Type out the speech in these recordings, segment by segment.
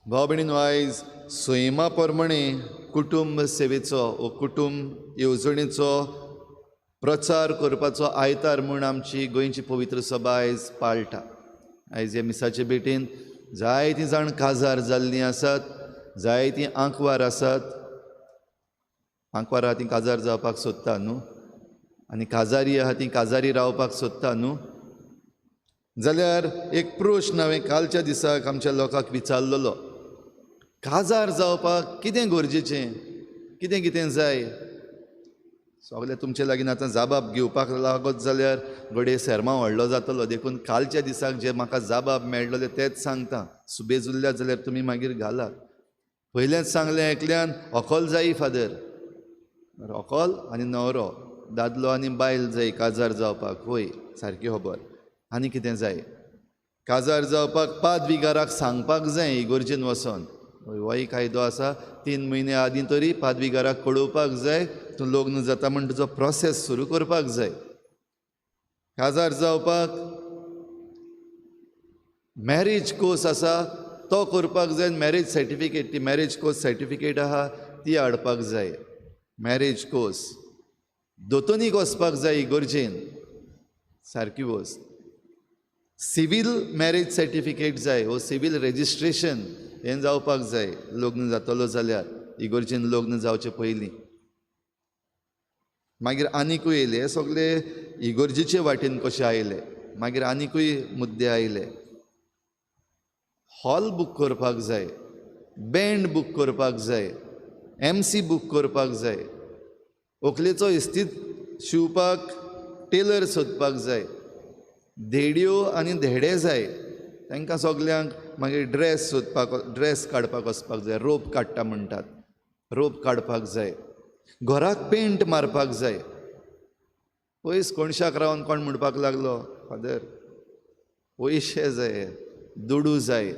भाव भयणींनो, आयज सैमा प्रमाणे कुटुंब सेवेचो वो कुटुंब येवजणेचो प्रचार करपाचो आयतार म्हूण आमची गोंयची पवित्र सभा आयज पाळटा. आयज ह्या मिसाचे भेटेन जायतीं जाण काजार जाल्लीं आसात, जायतीं आंकवार आसात. आंकवार आहा तीं काजार जावपाक सोदता न्हू, आनी काजारी आहा तीं काजारी रावपाक सोदता न्हू. जाल्यार एक प्रश्न हांवें कालच्या दिसाक आमच्या लोकांक विचारलेलो, काजार जावपाक कितें गरजेचें, कितें कितें जाय? सगळें तुमचे लागीं आतां जाबाब घेवपाक लागत जाल्यार घडये सेर्मांव व्हडलो जातलो, देखून कालच्या दिसाक जे म्हाका जाबाब मेळ्ळले तेच सांगता. सुबेज उरल्यात जाल्यार तुमी मागीर घालात. पयलेंच सांगलें एकल्यान, व्हंकल जायी फादर, व्हंकल आनी न्हवरो, दादलो आनी बायल जाय काजार जावपाक. हय, सारकी खबर. आनी कितें जाय काजार जावपाक? पादविगाराक सांगपाक जाय इगर्जेन वचोन. होय कायदो आसा, 3 म्हयने आदीं तरी पादविगाराक कळोवपाक जाय तूं लग्न जाता म्हण तुजो प्रोसेस सुरू करपाक जाय. काजार जावपाक मॅरेज कोर्स आसा तो करपाक जाय, मॅरेज सर्टिफिकेट, ती मॅरेज कोर्स सर्टिफिकेट आहा ती हाडपाक जाय. मॅरेज कोर्स दोतोनीक वचपाक जाय इगर्जेन, सारकी वस्त. सिवील मॅरेज सर्टिफिकेट जाय वो सिवील रेजिस्ट्रेशन हें जावपाक जाय लग्न जातलो जाल्यार इगर्जेन लग्न जावचे पयलीं. मागीर आनिकूय येयले, हे सगळे इगर्जेचे वाटेन कशे आयले. मागीर आनिकूय मुद्दे आयले, हॉल बूक करपाक जाय, बँड बूक करपाक जाय, एमसी बूक करपाक जाय, व्हंकलेचो इस्तीद शिंवपाक टेलर सोदपाक जाय, धेडयो आनी धेडे जाय तांकां सगल्यांक. मागीर ड्रेस सोदपाक, ड्रेस काडपाक वचपाक जाय, रोप काडटा म्हणटात, रोप काडपाक जाय, घराक पेंट मारपाक जाय. पयस कोणशाक रावन कोण म्हणपाक लागलो, फादर पयशे जाय, दुडू जाय.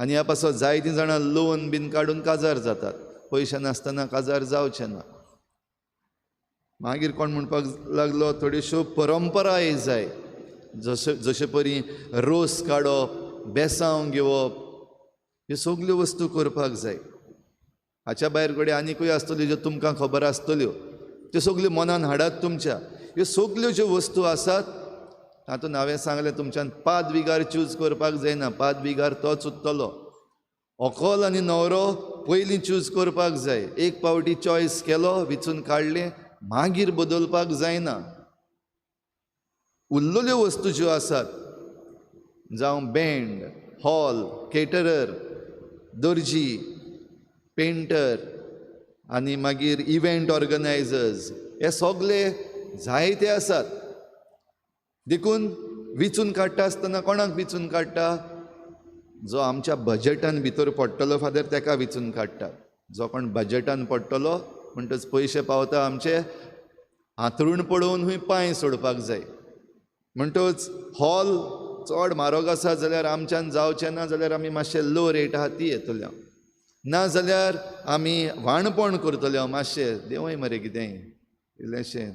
आनी ह्या पासत जायतीं जाणां लोन बीन काडून काजार जातात, पयशे नासतना काजार जावचें ना. मागीर कोण म्हणपाक लागलो, थोड्योश्यो परंपराय जाय, जशे जशे परी रोस काडप, बेसांव घेवप, ह्यो सगल्यो वस्तू करपाक जाय. हाच्या भायर घडये आनिकूय आसतल्यो ज्यो तुमकां खबर आसतल्यो, त्यो सगल्यो मनान हाडात तुमच्या. ह्यो सगल्यो ज्यो वस्तू आसात तातूंत हांवें सांगलें तुमच्यान पादविगार चूज करपाक जायना, पादविगार तोच उरतलो. व्हंकल आनी न्हवरो पयलीं चूज करपाक जाय. एक पावटी चॉयस केलो, विचून काडलें, मागीर बदलपाक जायना. उरलेल्यो वस्तू ज्यो आसात, जावं बँड, हॉल, केटरर, दर्जी, पेंटर आनी मागीर इव्हेंट ऑर्गनायजर्स, हे सगले जायते आसात. देखून विचून काडटा आसतना कोणाक विचून काडटा? जो आमच्या बजटान भितर पडटलो फादर तेका विचून काडटा. जो कोण बजटान पडटलो म्हणटच पयशे पावता आमचे, हांतरूण पळोवन हूंय पांय सोडपाक जाय. म्हणटच हॉल चड म्हारग आसा जाल्यार आमच्यान जावचें ना जाल्यार आमी मातशें लो रेट आहा ती येतले, ना जाल्यार आमी वाणपण करतले मातशें देंवय मरे कितेंय इल्लेशें.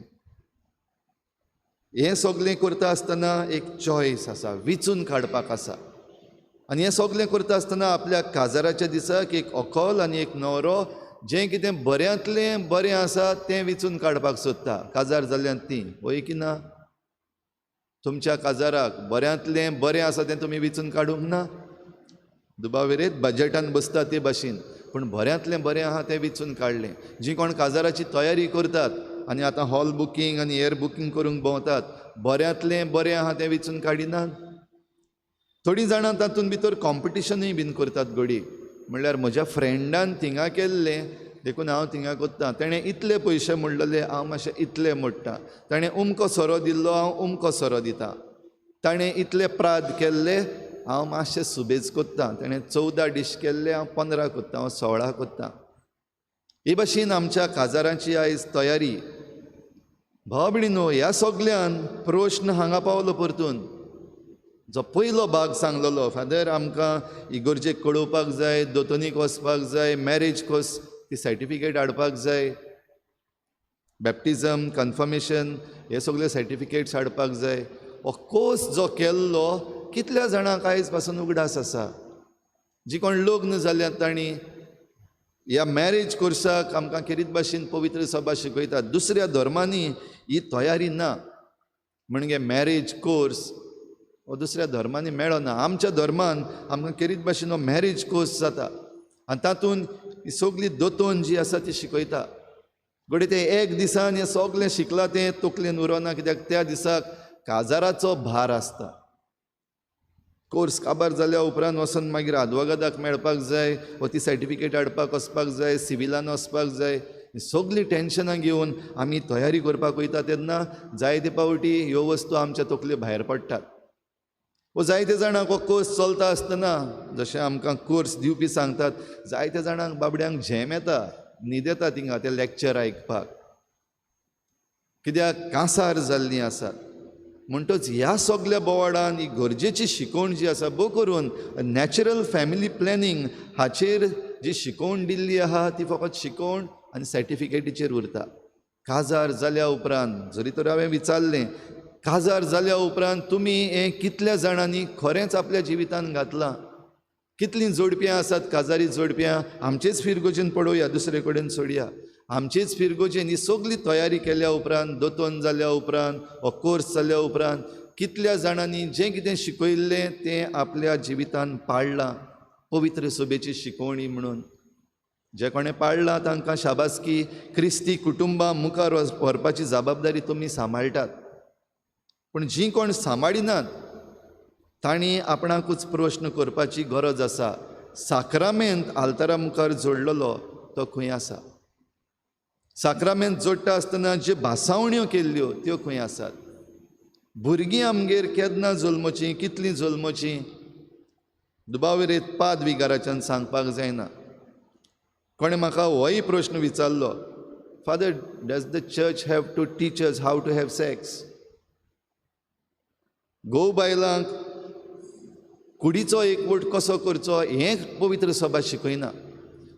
हें सगलें करता आसतना एक चॉयस आसा, विचून काडपाक आसा. आनी हें सगलें करता आसतना आपल्या काजाराच्या दिसाक एक व्हंकल आनी एक न्हवरो जें कितें बऱ्यांतलें बरें आसा तें विचून काडपाक सोदता. काजार जाल्ल्यान तीं हय की ना? तुमच्या काजाराक बऱ्यांतलें बरें आसा तें तुमी विचून काडूंक ना? दुबाविरेत बजटान बसता ते भाशेन, पूण बऱ्यांतलें बरें आहा तें विचून काडलें. जीं कोण काजाराची तयारी करतात आनी आतां हॉल बुकींग आनी एअर बुकींग करूंक भोंवतात, बऱ्यांतलें बरें आहा तें विचून काडिनात. थोडीं जाणां तातूंत भितर कॉम्पिटिशनूय बीन करतात घडये, म्हणल्यार म्हज्या फ्रेंडान थिंगा केल्लें देखून हांव थिंगा करता, तेणें इतले पयशे मोडलेले हांव मातशे इतले मोडटा, ताणें उमको सोरो दिल्लो हांव उमको सोरो दिता, ताणें इतले प्राद केल्ले हांव मातशें सुबेज कोत्ता, तेणें 14 डीश केल्ले हांव 15 कोत्ता, हांव 16 कोत्ता. हे भाशेन आमच्या काजारांची आयज तयारी. भाव भयणीनो, ह्या सगल्यान प्रश्न हांगा पावलो परतून. जो पयलो भाग सांगलेलो, फादर आमकां इगर्जेक कळोवपाक जाय, दोतोनीक वचपाक जाय, मॅरेज कोर्स ती सर्टिफिकेट हाडपाक जाय, बॅप्टिजम, कन्फर्मेशन हे सगळे सर्टिफिकेट्स हाडपाक जाय. हो कोर्स जो केल्लो कितल्या जाणांक आयज पासून उगडास आसा? जी कोण लग्न जाल्यात तांणी ह्या मॅरेज कोर्साक आमकां खेरीत भाशेन पवित्र सभा शिकयता. दुसऱ्या धर्मांनी ही तयारी ना, म्हणजे मॅरेज कोर्स हो दुसऱ्या धर्मांनी मेळना. आमच्या धर्मान आमकां खेरीत भाशेन हो मॅरेज कोर्स जाता आनी तातूंत ही सगली दोतोन जी आसा ती शिकयता. घडये तें एक दिसान हें सगलें शिकलां तें तकलेन उरना, कित्याक त्या दिसाक काजाराचो भार आसता. कोर्स काबार जाल्या उपरांत वचोन मागीर आदवोगादाक मेळपाक जाय, वा ती सर्टिफिकेट हाडपाक वचपाक जाय, सिविलान वचपाक जाय. सगळीं टेंशनां घेवन आमी तयारी करपाक वयता तेन्ना जायते पावटी ह्यो वस्तू आमच्या तकले भायर पडटात. वो जायते जाणांक हो कोर्स चलता आसतना, जशें आमकां कोर्स दिवपी सांगतात, जायते जाणांक बाबड्यांक झेम येता, न्हीद येता थिंगा ते लॅक्चर आयकपाक, कित्याक कांसार जाल्लीं आसात. म्हणटच ह्या सगल्या बोवाळान ही गरजेची शिकवण जी आसा, भोव करून नॅचरल फॅमिली प्लॅनिंग हाचेर जी शिकवण दिल्ली आहा ती फकत शिकवण आनी सर्टिफिकेटीचेर उरता. काजार जाल्या उपरांत जरी तर हांवें विचारलें, काजार जाल्या उपरांत तुमी हें कितल्या जाणांनी खरेंच आपल्या जिवितान घातलां? कितलीं जोडप्यां आसात काजारी जोडप्यां? आमचेच फिरगोजेन पळोवया, दुसरे कडेन सोडया. आमचेच फिरगोजेन ही सगली तयारी केल्या उपरांत, दोतोन जाल्या उपरांत, हो कोर्स जाल्या उपरांत कितल्या जाणांनी जें कितें शिकयल्लें तें आपल्या जिवितान पाळ्ळां पवित्र सभेची शिकवणी म्हणून? जे कोणें पाळ्ळां तांकां शाबासकी. क्रिस्ती कुटुंबां मुखार व्हरपाची जबाबदारी तुमी सांबाळटात. पूण जीं कोण सांबाळिनात तांणी आपणाकूच प्रश्न करपाची गरज आसा, साक्रामेंत आल्तारा मुखार जोडलेलो तो खंय आसा? साक्रामेंत जोडटा आसतना ज्यो भासावण्यो केल्ल्यो त्यो खंय आसात? भुरगीं आमगेर केन्ना जल्मचीं, कितलीं जल्मचीं, दुबाविरेत पाद विगाराच्यान सांगपाक जायना. कोणें म्हाका होय प्रश्न विचारलो, Father, does the church have to teach us how to have sex? घोव बायलांक कुडीचो एकवट कसो करचो हें पवित्र सभा शिकयना,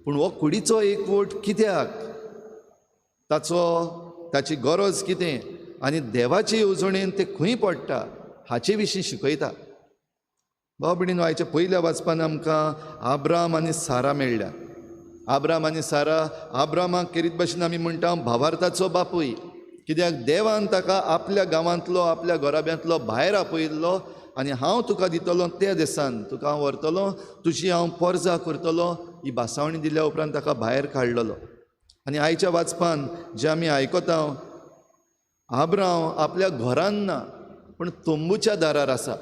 पूण हो कुडीचो एकवट कित्याक, ताचो ताची गरज कितें आनी देवाचे येवजणेन तें खंय पडटा हाचे विशीं शिकयता. भाव भयणीनो, आयच्या पयल्या वाचपान आमकां आब्राम आनी सारा मेळ्ळ्या. आब्राम आनी सारा, आब्रामाक खेरीत भाशेन आमी म्हणटा भावार्थाचो बापूय, कित्याक देवान ताका आपल्या गांवांतलो, आपल्या घराब्यांतलो भायर आपयल्लो आनी हांव तुका दितलो त्या देसान तुका हांव व्हरतलो, तुजी हांव पोरजा करतलो, ही भासावणी दिल्या उपरांत ताका भायर काडलेलो. आनी आयच्या वाचपान जें आमी आयकता, आब्राम आपल्या घरान ना पूण तंबूच्या दारार आसा.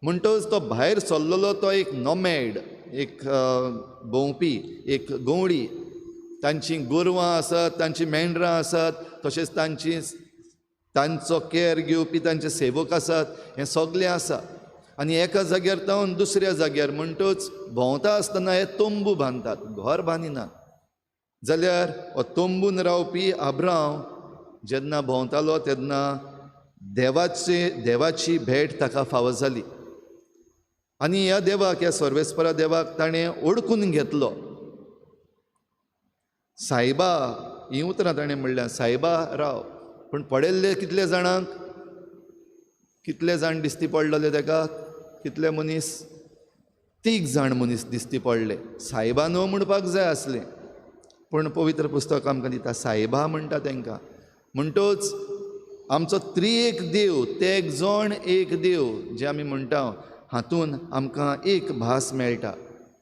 म्हणटच तो भायर सरलेलो तो एक नोमॅड, एक भोंवपी, एक गंवडी. तांची गोरवां आसात, तांची मेंढरां आसात, तशेंच तांचो केअर घेवपी तांचे सेवक आसात, हें सगलें आसा. आनी एका जाग्यार जावन दुसऱ्या जाग्यार, म्हणटच भोंवता आसतना हे तंबू बांदतात, घर बांदिनात. जाल्यार हो तंबून रावपी आब्राम जेन्ना भोंवतालो तेन्ना देवाची भेट ताका फावो जाली आनी ह्या देवाक, ह्या सर्वेस्परा देवाक ताणें ओळखून घेतलो. सायबा हीं उतरां ताणें म्हणल्यां, सायबा राव. पूण पडिल्ले कितले जाणांक, कितले जाण दिसती पडलेले ताका, कितले मनीस, 3 जाण मनीस दिसती पडले. सायबा न्हू म्हणपाक जाय आसलें, पूण पवित्र पुस्तक आमकां दिता सायबा म्हणटा तांकां. म्हणटच आमचो त्रिएक देव, तेग जण एक देव जे आमी म्हणटा, हातून आमकां एक भास मेळटा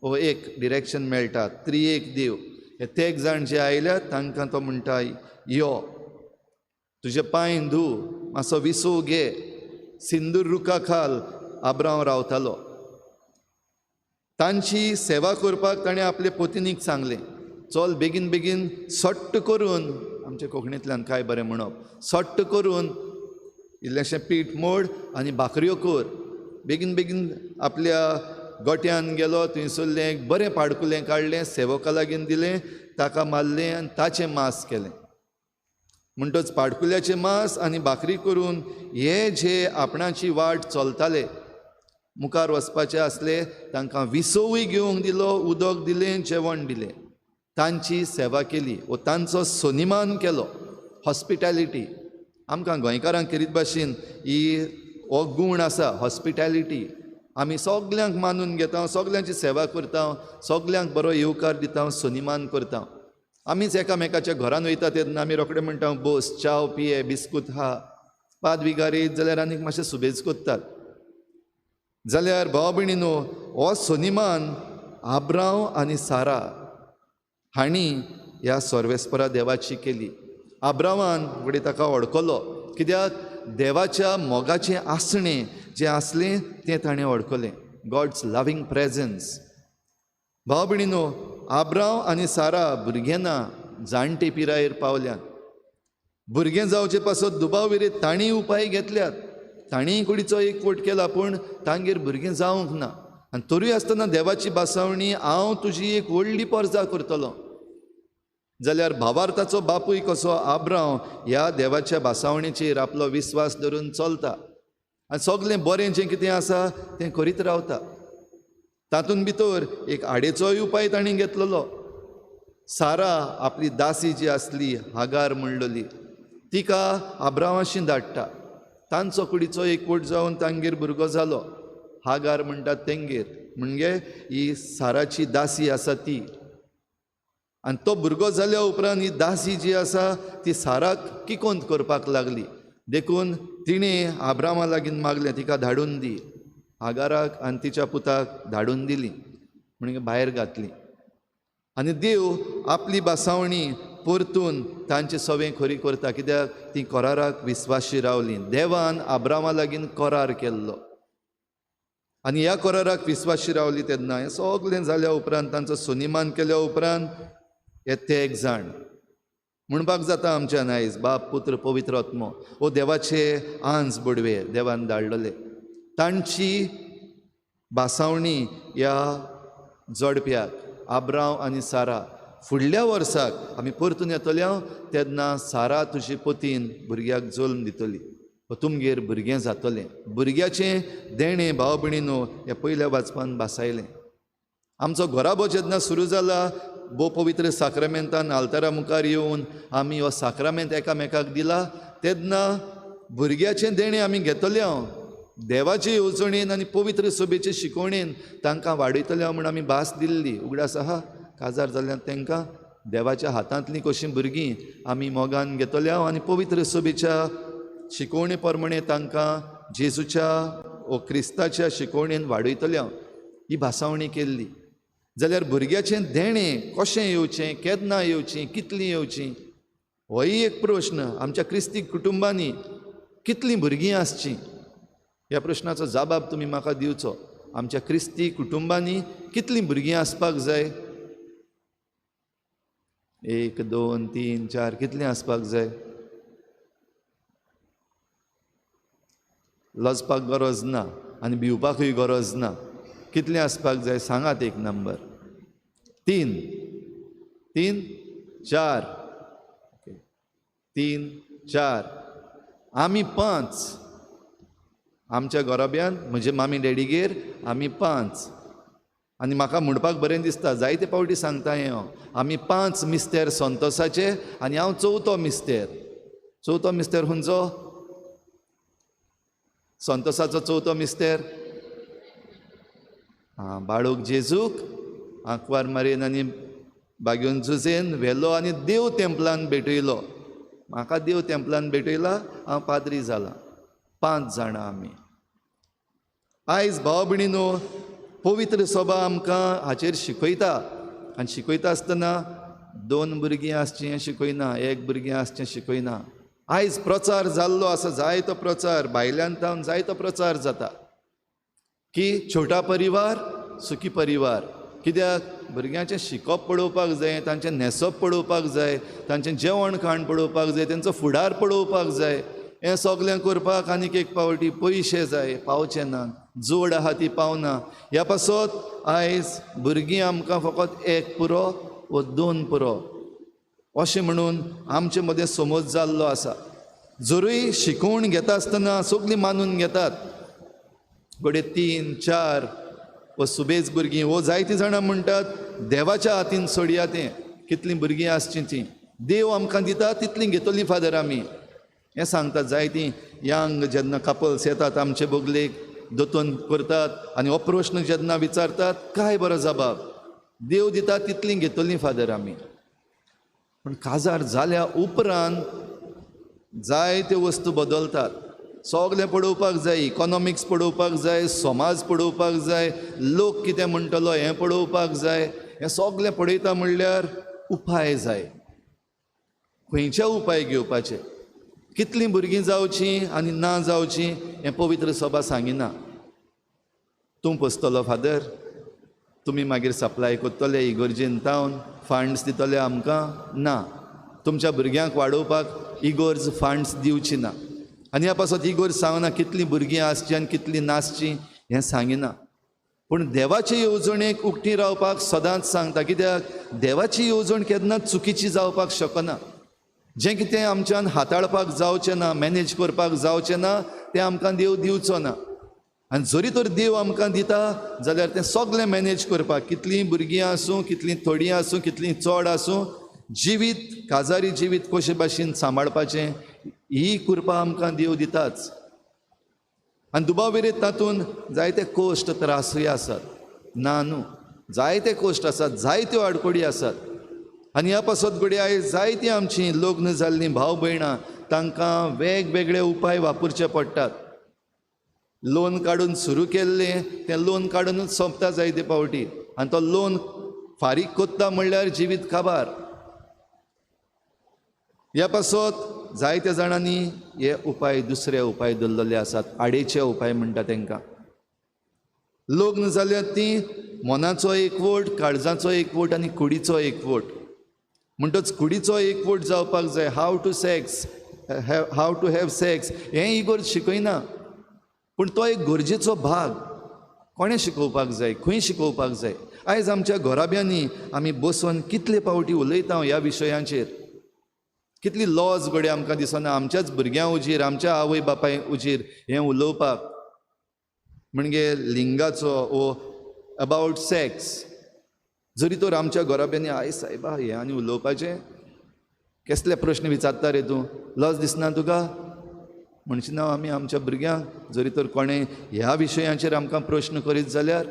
वो एक डिरेक्शन मेळटा. त्रिएक देव, हे तेग जाण जे आयल्यात तांकां तो म्हणटा, यो तुजे पांय धू, मातसो विसव घे. सिंदूर रुखा खाल आब्रांव रावतालो. तांची सेवा करपाक ताणें आपले पत्नीक सांगलें, चल बेगीन बेगीन सट्ट करून, आमच्या कोंकणींतल्यान काय बरें म्हणप, सट्ट करून इल्लेंशें पीठ मोड आनी भाकऱ्यो कर. बेगीन बेगीन आपल्या गोट्यान गेलो, थंयसरलें एक बरें पाडकुलें काडलें, सेवका लागीं दिलें, ताका मारलें आनी ताचें मांस केलें. म्हणटच पाडकुल्याचें मांस आनी भाकरी करून हे जे आपणाची वाट चलताले, मुखार वचपाचे आसले, तांकां विसवूय घेवंक दिलो, उदक दिलें, जेवण दिलें, तांची सेवा केली वो तांचो सन्मान केलो. हॉस्पिटॅलिटी, आमकां गोंयकारांक खेरीत भाशेन ही हो गूण आसा, हॉस्पिटॅलिटी. आमी सगल्यांक मानून घेता, सगल्यांची सेवा करता, सगल्यांक बरो येवकार दिता, सन्मान करता. आमीच एकामेकाच्या घरान वयता तेन्ना आमी रोखडे म्हणटा बोस, च्याव पिये, बिस्कूत हा. पाद विगारीत जाल्यार आनीक मातशें सुबेज करतात. जाल्यार भाव भयणीनो, हो सन्मान आब्रांव आनी सारा हांणी ह्या सर्वेस्परा देवाची केली. आब्रावान फुडें ताका वळखलो, कित्याक देवाच्या मोगाचें आसणें जें आसलें तें ताणें वळखलें, गॉड्स लव्हिंग प्रेजन्स. भाव भयणीनो, आब्रांव आनी सारा भुरगें ना, जाणटे पिरायेर पावल्यात. भुरगें जावचे पासत दुबाव विरेत तांणी उपाय घेतल्यात, तांणीय कुडीचो एकवट केला, पूण तांगेर भुरगें जावंक ना. आनी तरूय आसतना देवाची भासावणी, हांव तुजी एक व्हडली परजा करतलो. जाल्यार भावार्थाचो बापूय कसो आब्रांव ह्या देवाच्या भासावणीचेर आपलो विस्वास धरून चलता आनी सगलें बरें जें कितें आसा तें करीत रावता. तातूंत भितर एक आडेचोय उपाय तांणी घेतलेलो. सारा आपली दासी जी आसली हागार म्हणलेली तिका आब्रांवाशी धाडटा. तांचो कुडीचो एकवट जावन तांगेर भुरगो जालो. हागार म्हणटात तेंगेर, म्हणजे ही साराची दासी आसा ती. आनी तो भुरगो जाल्या उपरांत ही दासी जी आसा ती साराक किकोंत करपाक लागली. देखून तिणें आब्रामा लागीं मागलें तिका धाडून दी. हागाराक आनी तिच्या पुताक धाडून दिली, म्हणजे भायर घातली. आनी देव आपली भासावणी परतून तांचे सवें खरी करता, कित्याक ती कराराक विस्वाशी रावली. देवान आब्रामा लागीं करार केल्लो आनी ह्या कराराक विस्वाशी रावली. तेन्ना हें सगलें जाल्या उपरांत, तांचो सन्मान केल्या उपरांत हे ते एक जाण म्हणपाक जाता आमच्यान आयज, बाप पुत्र पवित्र आत्मो हो देवाचे आंज बडवे देवान धाडलेले. तांची भासावणी ह्या जोडप्याक आब्रांव आनी सारा, फुडल्या वर्साक आमी परतून येतले तेन्ना सारा तुजे पतीन भुरग्याक जल्म दितली, तुमगेर भुरगें जातलें. भुरग्याचें देणें भाव भयणीनो ह्या पयल्या वाचपान भासायलें. आमचो घराबो जेन्ना सुरू जाला, भोव पवित्र साक्रामेंतान आल्तारा मुखार येवन आमी हो साक्रामेंत एकामेकाक दिला, तेन्ना भुरग्याचें देणें आमी घेतले हांव देवाचे येवजणेन आनी पवित्र सभेचे शिकवणेन तांकां वाडयतले म्हूण आमी भास दिल्ली. उगडास आहा, काजार जाल्यान तांकां देवाच्या हातांतलीं कशीं भुरगीं आमी मोगान घेतले आनी पवित्र सभेच्या शिकवणे प्रमाणे तांकां जेजूच्या ओ क्रिस्ताच्या शिकवणेन वाडयतले ही भासावणी केल्ली. जाल्यार भुरग्याचें देणें कशें येवचें, केन्ना येवचें, कितलीं येवचीं, होय एक प्रश्न. आमच्या क्रिस्ती कुटुंबांनी कितलीं भुरगीं आसचीं ह्या प्रश्नाचो जबाब तुमी म्हाका दिवचो. आमच्या क्रिस्ती कुटुंबांनी कितलीं भुरगीं आसपाक जाय? 1, 2, 3, 4, कितलीं आसपाक जाय? लजपाक गरज ना आनी भिवपाकूय गरज ना. कितलीं आसपाक जाय सांगात एक नंबर. 3, 3, 4, 3, 4, आमी 5. आमच्या घराब्यान म्हजे मामी डॅडीगेर आमी 5. आनी म्हाका म्हणपाक बरें दिसता, जायते फावटी सांगता हें हांव, आमी 5 मिस्तेर संतोसाचे आनी हांव चवथो मिस्तेर. चवथो मिस्तेर खंयचो? संतोसाचो चवथो मिस्तेर आं, बाळूक जेजूक आंकवार मारेन आनी बागेवन जुजेन व्हेलो आनी देव तेंपलान भेटयलो. म्हाका देव तेंपलान भेटयला, हांव पाद्री जाला. 5 जाणां आमी. आयज भाव भयणीनो, पवित्र सभा आमकां हाचेर शिकयता. आनी शिकयता आसतना 2 भुरगीं आसचीं हें शिकयना, 1 भुरगें आसचें शिकयना. आयज प्रचार जाल्लो आसा, जायतो प्रचार भायल्यान तावन जायतो प्रचार जाता की छोटा परिवार सुखी परिवार. कित्याक भुरग्यांचें शिकप पळोवपाक जाय, तांचें न्हेसप पळोवपाक जाय, तांचें जेवण खाण पळोवपाक जाय, तांचो फुडार पळोवपाक जाय. हें सगळें करपाक आनीक एक पावटी पयशे जाय, पावचे ना, जोड आहा ती पावना. ह्या पासत आयज भुरगीं आमकां फकत 1 पुरो वो 2 पुरो अशें म्हणून आमचे मदें समज जाल्लो आसा. जरूय शिकवण घेता आसतना सगळीं मानून घेतात, घडये 3, 4 वो सुबेज भुरगीं वो जायतीं जाणां म्हणटात देवाच्या हातीन सोडया तें, कितलीं भुरगीं आसचीं तीं देव आमकां दिता तितलीं घेतलीं फादर आमी. हें सांगतात जायतीं यंग जेन्ना कपल्स येतात आमचे बगलेक, दोतोन करतात आनी हो प्रश्न जेन्ना विचारतात काय बरो जबाब, देव दिता तितलीं घेतलीं फादर आमी. पूण काजार जाल्या उपरांत जायत्यो वस्तू बदलतात. सगळें पळोवपाक जाय, इकॉनॉमिक्स पळोवपाक जाय, समाज पळोवपाक जाय, लोक कितें म्हणटलो हें पळोवपाक जाय. हें सगळें पळयता म्हणल्यार उपाय जाय. खंयचे उपाय घेवपाचे, कितलीं भुरगीं जावचीं आनी ना जावचीं हें पवित्र सभा सांगिना. तूं पोसतलो फादर, तुमी मागीर सप्लाय करतले इगर्जेन तावन फंड्स दितले आमकां ना, तुमच्या भुरग्यांक वाडोवपाक इगर्ज फंड्स दिवची ना. आनी ह्या पासत इगर्ज सांगना कितलीं भुरगीं आसचीं आनी कितलीं नासचीं हें सांगिना. पूण देवाचे येवजणेक उक्ती रावपाक सदांच सांगता, कित्याक देवाची येवजण केन्नाच चुकीची जावपाक शकना. जें कितें आमच्यान हाताळपाक जावचें ना, मॅनेज करपाक जावचें ना, तें आमकां देव दिवचो ना. आनी जरी तर देव आमकां दिता जाल्यार तें सगळें मॅनेज करपाक, कितलीं भुरगीं आसूं, कितलीं थोडीं आसूं, कितलीं चड आसूं, जिवीत काजारी जिवीत कशे भाशेन सांबाळपाचें ही कृपा आमकां देव दिताच. आनी दुबाव विरीत तातूंत जायते कश्ट त्रासूय आसात, ना न्हू, जायते कश्ट आसात, जायत्यो आडखळी आसात. आनी ह्या पासत घडये आयज जायतीं आमचीं लग्न जाल्लीं भाव भयणां तांकां वेगवेगळे उपाय वापरचे पडटात. लोन काडून सुरू केल्लें तें लोन काडूनच सोंपता जायते फावटी, आनी तो लोन फारीक कोत्ता म्हणल्यार जिवीत काबार. ह्या पासत जायत्या जाणांनी हे उपाय दुसरे उपाय दवरलेले आसात, आडेचे उपाय म्हणटा तांकां. लग्न जाल्यार तीं मनाचो एकवट, काळजाचो एकवट आनी कुडीचो एकवट. म्हणटच कुडीचो एकवट जावपाक जाय. How to sex, how to have sex हें इगर्ज शिकयना, पूण तो एक गरजेचो भाग. कोणें शिकोवपाक जाय, खंय शिकोवपाक जाय? आयज आमच्या घराब्यांनी आमी बसून कितले फावटी उलयता ह्या विशयांचेर, कितली लॉज घडये आमकां दिसना आमच्याच भुरग्यां उजीर, आमच्या आवय बापाय उजीर हें उलोवपाक. म्हणजे लिंगाचो वो अबावट सॅक्स जरी तर आमच्या घराब्यांनी I सायबा हें आनी उलोवपाचें, कसले प्रश्न विचारता रे तूं, लज दिसना तुका म्हणचे ना आमी आमच्या भुरग्यांक. जरी तर कोणें ह्या विशयांचेर आमकां प्रश्न करीत जाल्यार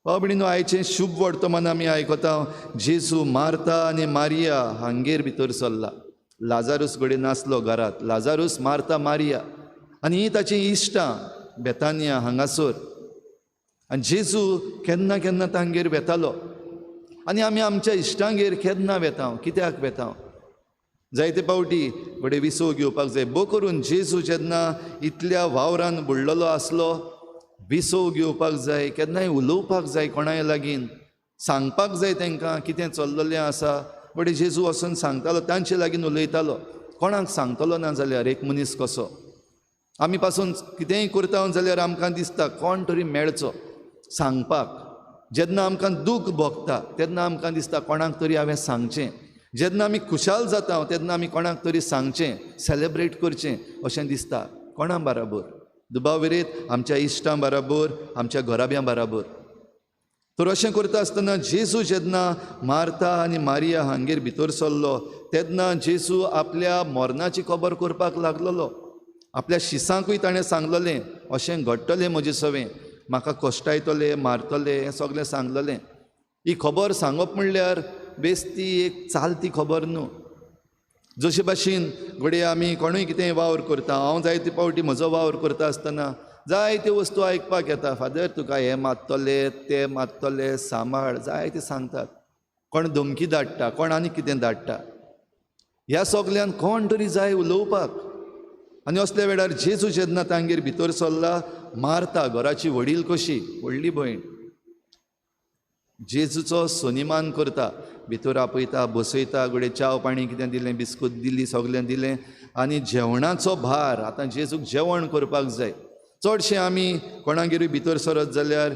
भाव भयणीनो, आयचें शुभ वर्तमान आमी आयकता, जेजू मार्ता आनी मारिया हांगेर भितर सरला. लाजारूस घडये नासलो घरांत, लाजारूस, मार्ता, मारिया आनी ही ताची इश्टां बेतानिया हांगासर. आनी जेजू केन्ना केन्ना तांगेर वेतालो. आनी आमी आमच्या इश्टांगेर केन्ना वेता, कित्याक वेता? जायते फावटी घडये विसव घेवपाक जाय. बो करून जेजू जेन्ना इतल्या वावरान बुडलेलो आसलो, विसव घेवपाक जाय, केन्नाय उलोवपाक जाय, कोणाय लागीं सांगपाक जाय तांकां कितें चल्लेलें आसा. बट जेजू वचून सांगतालो, तांचे लागीं उलयतालो. कोणाक सांगतलो ना जाल्यार एक मनीस कसो आमी पासून कितेंय करता जाल्यार आमकां दिसता कोण तरी मेळचो सांगपाक. जेन्ना आमकां दूख भोगता तेन्ना आमकां दिसता कोणाक तरी हांवें सांगचें. जेन्ना आमी खुशाल जाता तेन्ना आमी कोणाक तरी सांगचें, सेलेब्रेट करचें अशें दिसता. कोणा बराबर? दुबाव विरीत आमच्या इश्टां बराबर, आमच्या घराब्यां बराबर. तर अशें करता आसतना जेजू जेन्ना मार्ता आनी मारिया हांगेर भितर सरलो तेन्ना जेजू आपल्या मरणाची खबर करपाक लागलेलो. आपल्या शिसांकूय ताणें सांगलेलें अशें घडटलें म्हजें सवें, म्हाका कश्टायतले, मारतले, हें सगळें सांगलेलें. ही खबर सांगप म्हणल्यार बेस्ती एक चालती खबर न्हू. जशे भाशेन घडये आमी कोणूय कितेंय वावर करता, हांव जायते फावटी म्हजो वावर करता आसतना जायत्यो वस्तू आयकपाक येता. फादर तुका हें मारतले, तें मारतले, सांबाळ, जायते सांगतात. कोण धमकी धाडटा, कोण आनी कितें धाडटा. ह्या सगल्यान कोण तरी जाय उलोवपाक. आनी असल्या वेळार जेजू जेन्ना तांगेर भितर सरला, मारता घराची व्हडील कशी, व्हडली भयण, जेजूचो सनिमान करता, भितर आपयता, बसयता, घडये च्याव पाणी कितें दिलें, बिस्कूत दिली, सगळें दिलें. आनी जेवणाचो भार आतां जेजूक जेवण करपाक जाय. चडशें आमी कोणागेरूय भितर सरत जाल्यार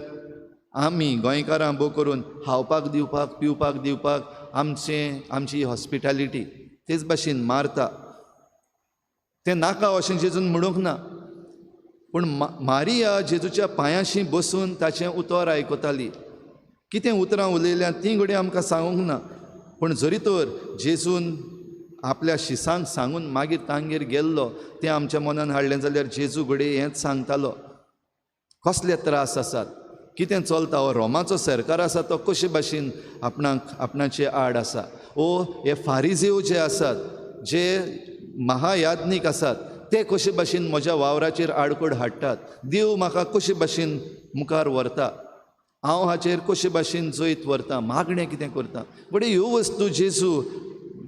आमी गोंयकारां भोव करून खावपाक दिवपाक, पिवपाक दिवपाक आमचें आमची हॉस्पिटॅलिटी. तेच भाशेन मारता तें नाका अशें जेजून म्हणूंक ना, पूण मारिया जेजूच्या पांयाशी बसून ताचें उतर आयकताली. कितें उतरां उलयल्या तीं घडये आमकां सांगूंक ना, पूण जरी तर जेजून आपल्या शिसांक सांगून मागीर तांगेर गेल्लो तें आमच्या मनान हाडलें जाल्यार जेजू घडये हेंच सांगतालो, कसले त्रास आसात, कितें चलता, हो रोमाचो सरकार आसा तो कशे भाशेन आपणाक आपणाचे आड आसा, ओ हे फारिजेव जे आसात, जे महायाज्ञीक आसात ते कशे भाशेन म्हज्या वावराचेर आडखळ हाडटात, देव म्हाका कशे भाशेन मुखार व्हरता, हांव हाचेर कशे भाशेन जैत व्हरता, मागणें कितें करता. बट ह्यो वस्तू जेजू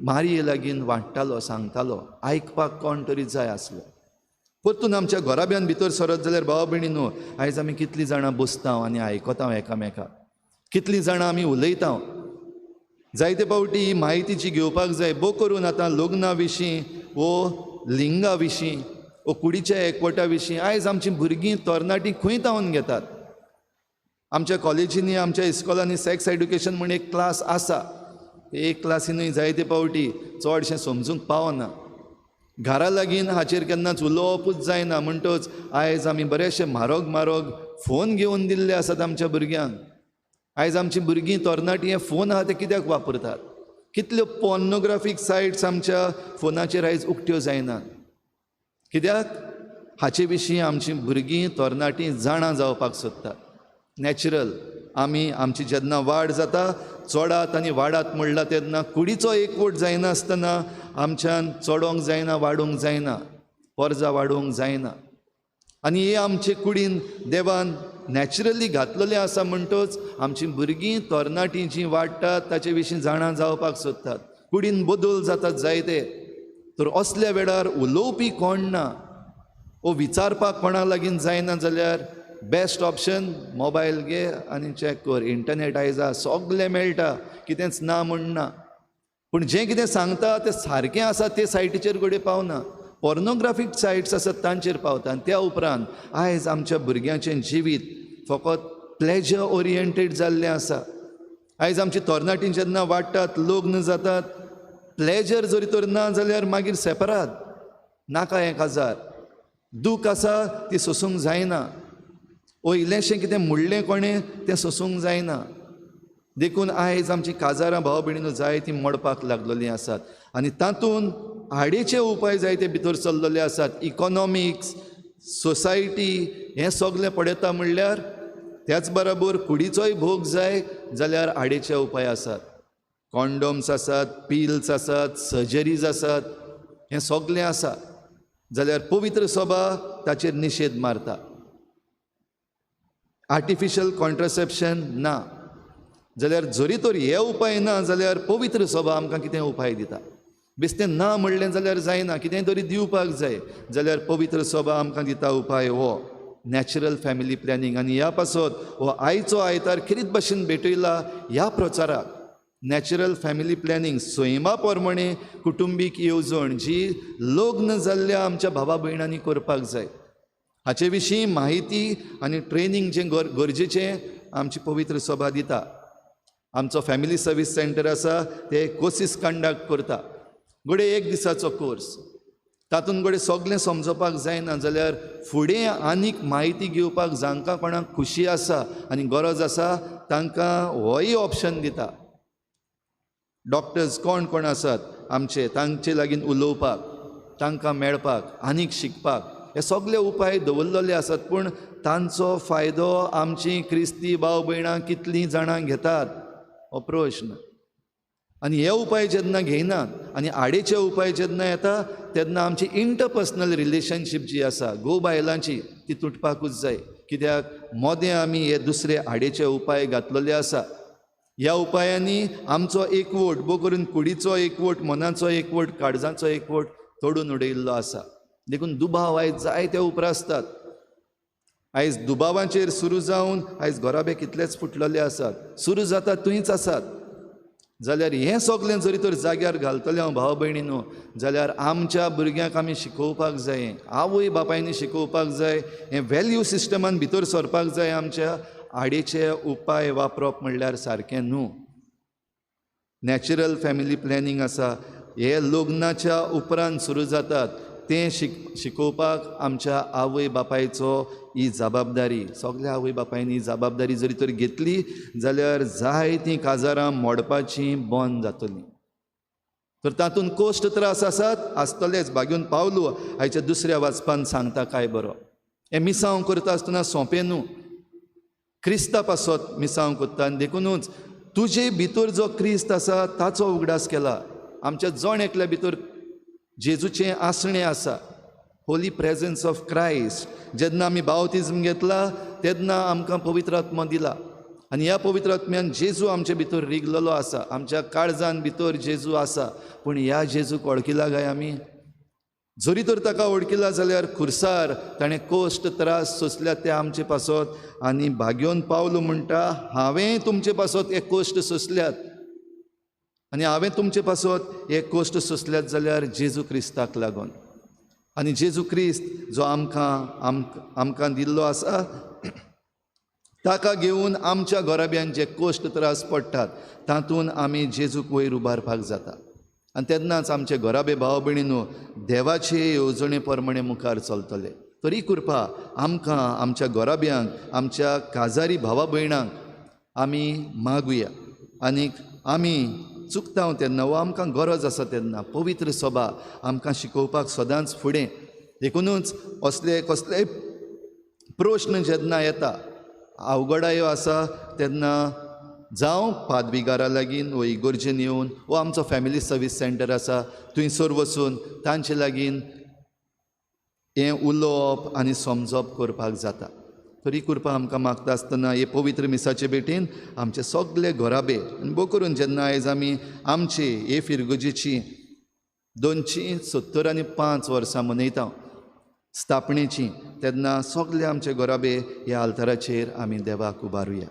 मारये लागीं वांट्टालो, सांगतालो, आयकपाक कोण तरी जाय आसलो. परतून आमच्या घराब्यान भितर सरत जाल्यार भाव भयणी न्हू, आयज आमी कितलीं जाणां बसता आनी आयकता एकामेकाक, कितलीं जाणां आमी उलयता. जायते फावटी ही म्हायती जी घेवपाक जाय, भोव करून आतां लग्ना विशीं वो लिंगा विशीं वो कुडीच्या एकवटा विशीं आयज आमचीं भुरगीं तरणाटीं खंय तावन घेतात. आमच्या कॉलेजींनी, आमच्या इस्कॉलांनी सॅक्स एड्युकेशन म्हूण एक क्लास आसा, एक क्लासीनूय जायते फावटी चडशें समजूंक पावना. घरा लागीं हाचेर केन्नाच उलोवपूच जायना. म्हणटच आयज आमी बरेचशे म्हारग म्हारग फोन घेवन दिल्ले आसात आमच्या भुरग्यांक. आयज आमची भुरगीं तरणाटीं हे फोन आहा ते कित्याक वापरतात? कितल्यो पॉर्नोग्राफीक सायट्स आमच्या फोनाचेर आयज उक्त्यो जायनात, कित्याक? हाचे विशीं आमची भुरगीं तरणाटीं जाणा जावपाक सोदतात. नॅचरल आमी आमची जेन्ना वाड जाता, चडात आनी वाडात म्हणला तेन्ना कुडीचो एकवट जायनासतना आमच्यान चडोंक जायना, वाडूंक जायना, पोरजा वाडोवंक जायना. आनी हे आमचे कुडीन देवान नॅचरली घातलेलें आसा. म्हणटच आमची भुरगीं तरणाटीं जीं वाडटात ताचे विशीं जाणा जावपाक सोदतात. कुडीन बदल जातात जायते, तर असल्या वेळार उलोवपी कोण ना वो विचारपाक कोणा लागीं जायना जाल्यार बेस्ट ऑप्शन मोबायल घे आनी चॅक कर. इंटरनेट आयज आसा, सगलें मेळटा, कितेंच ना म्हण ना. पूण जें कितें सांगता तें सारकें आसा ते सायटीचेर घडये पावना, पॉर्नोग्राफीक सायट्स आसात तांचेर पावता. आनी त्या उपरांत आयज आमच्या भुरग्यांचें जिवीत फकत प्लेजर ओरिएंटेड जाल्लें आसा. आयज आमची तरणाटीं जेन्ना वाडटात, लग्न जातात, प्लेजर जरी तर ना जाल्यार मागीर सेपरात, नाका हें काजार, दूख आसा ती सोसूंक जायना, ओ इल्लेंशें कितें म्हणलें कोणें तें सोसूंक जायना. देखून आयज आमचीं काजारां भाव भयणीनो जायतीं मोडपाक लागलेलीं आसात. आनी तातूंत आडेचे उपाय जायते भितर चल्लेले आसात. इकॉनॉमिक्स, सोसायटी हें सगलें पळयता म्हणल्यार त्याच बराबर कुडीचोय भोग जाय जाल्यार आडेचे उपाय आसात. कॉन्डोम्स आसात, पिल्स आसात, सर्जरीज आसात, हें सगलें आसा. जाल्यार पवित्र सभा ताचेर निशेध मारता. आर्टिफिशियल कॉन्ट्रासेप्शन ना जाल्यार जरी तर हे उपाय ना जाल्यार पवित्र सभा आमकां कितें उपाय दिता. बेश्टें ना म्हणलें जाल्यार जायना, कितेंय तरी दिवपाक जाय. जाल्यार पवित्र सभा आमकां दिता उपाय हो नॅचरल फॅमिली प्लॅनिंग. आनी ह्या पासत हो आयचो आयतार खेरीत भाशेन भेटयला ह्या प्रचाराक. नॅचरल फॅमिली प्लॅनिंग, सैमा प्रमाणे कुटुंबीक येवजण जी लग्न जाल्ल्या आमच्या भावा भयणांनी करपाक जाय. हाचे विशीं म्हायती आनी ट्रेनींग जें गरजेचें आमची पवित्र सभा दिता. आमचो फॅमिली सर्वीस सेंटर आसा ते कोर्सीस कंडक्ट करता. घडये एक दिसाचो कोर्स, तातूंत घडये सगलें समजोवपाक जायना जाल्यार फुडें आनीक म्हायती घेवपाक जांकां कोणाक खुशी आसा आनी गरज आसा तांकां होय ऑप्शन दिता. डॉक्टर्स कोण कोण आसात आमचे तांचे लागीं उलोवपाक, तांकां मेळपाक, आनीक शिकपाक, हे सगले उपाय दवरलेले आसात. पूण तांचो फायदो आमची क्रिस्ती भाव भयणां कितलीं जाणां घेतात हो प्रश्न. आनी हे उपाय जेन्ना घेयनात आनी आडेचे उपाय जेन्ना येता तेन्ना आमची इंटरपर्सनल रिलेशनशीप जी आसा घोव बायलांची ती तुटपाकूच जाय. कित्याक मोदें आमी हे दुसरे आडेचे उपाय घातलेले आसा. ह्या उपायांनी आमचो एकवट, भोव करून कुडीचो एकवट, मनाचो एकवट, काळजाचो एकवट तोडून उडयल्लो आसा. देखून दुबाव आयज जायते उप्रासतात. आयज दुबावाचेर सुरू जावन आयज घराबे कितलेच फुटलेले आसात, सुरू जाता थंयच आसात. जाल्यार हें सगलें जरी तर जाग्यार घालतलें हांव भाव भयणीनो, जाल्यार आमच्या भुरग्यांक आमी शिकोवपाक जाय, आवय बापायनी शिकोवपाक जाय, हें व्हॅल्यू सिस्टमान भितर सरपाक जाय. आमच्या आडेचे उपाय वापरप म्हणल्यार सारकें न्हू. नॅचरल फॅमिली प्लॅनिंग आसा, हे लग्नाच्या उपरांत सुरू जातात तें शिकोवपाक आमच्या आवय बापायचो ही जबाबदारी. सगल्या आवय बापायनी ही जबाबदारी जरी तर घेतली जाल्यार जायतीं काजारां मोडपाचीं बंद जातलीं. तर तातूंत कोश्ट त्रास आसात आसतलेच. बागेवन पावलू आयच्या दुसऱ्या वाचपान सांगता काय बरो, हें मिसांव करता आसतना सोंपें न्हू, क्रिस्ता पासत मिसांव करता. आनी देखुनूच तुजे भितर जो क्रिस्त आसा ताचो उगडास केला. आमच्या जण एकल्या भितर जेजूचें आसणें आसा, होली प्रेजन्स ऑफ क्रायस्ट. जेन्ना आमी बावतिज्म घेतला तेन्ना आमकां पवित्र आत्मा दिला आनी ह्या पवित्र आत्म्यान जेजू आमचे भितर रिगलेलो आसा, आमच्या काळजान भितर जेजू आसा. पूण ह्या जेजूक वळखिला काय आमी? जरी तर ताका वळखिला जाल्यार खुर्सार ताणें कश्ट त्रास सोंसल्यात ते आमचे पासत. आनी भाग्योन पावलो म्हणटा, हांवें तुमचे पासत हे कश्ट सोंसल्यात आनी हांवें तुमचे पासत हे कश्ट सोंसल्यात जाल्यार जेजू क्रिस्ताक लागून. आनी जेजू क्रिस्त जो आमकां आमकां दिल्लो आसा ताका घेवन आमच्या घराब्यान जे कश्ट त्रास पडटात तातूंत आमी जेजूक वयर उबारपाक जाता. आनी तेन्नाच आमचे घराबे भाव भयणीनो देवाचे येवजणे प्रमाणे मुखार चलतले. तरी कृपा आमकां, आमच्या घराब्यांक, आमच्या काजारी भावा भयणांक आमी मागुया. आनीक आमी चुकता तेन्ना वा आमकां गरज आसा तेन्ना पवित्र सभा आमकां शिकोवपाक सदांच फुडें. देखुनूच असले कसलेय प्रश्न जेन्ना येता, अवघडायो आसा तेन्ना जावं पादविगारा लागीं वो इगोर्जेन येवन वो आमचो फॅमिली सर्वीस सेंटर आसा थंयसर वचून तांचे लागीं हें उलोवप आनी समजप करपाक जाता. तरी कृपा आमकां मागता आसतना हे पवित्र मिसाचे भेटेन आमचे सगळे घराबे आनी भोव करून जेन्ना आयज आमी आमचे हे फिरगुजेची 275 वर्सां मनयता स्थापणेची, तेन्ना सगळे आमचे घराबे ह्या आल्ताराचेर आमी देवाक उबारुया.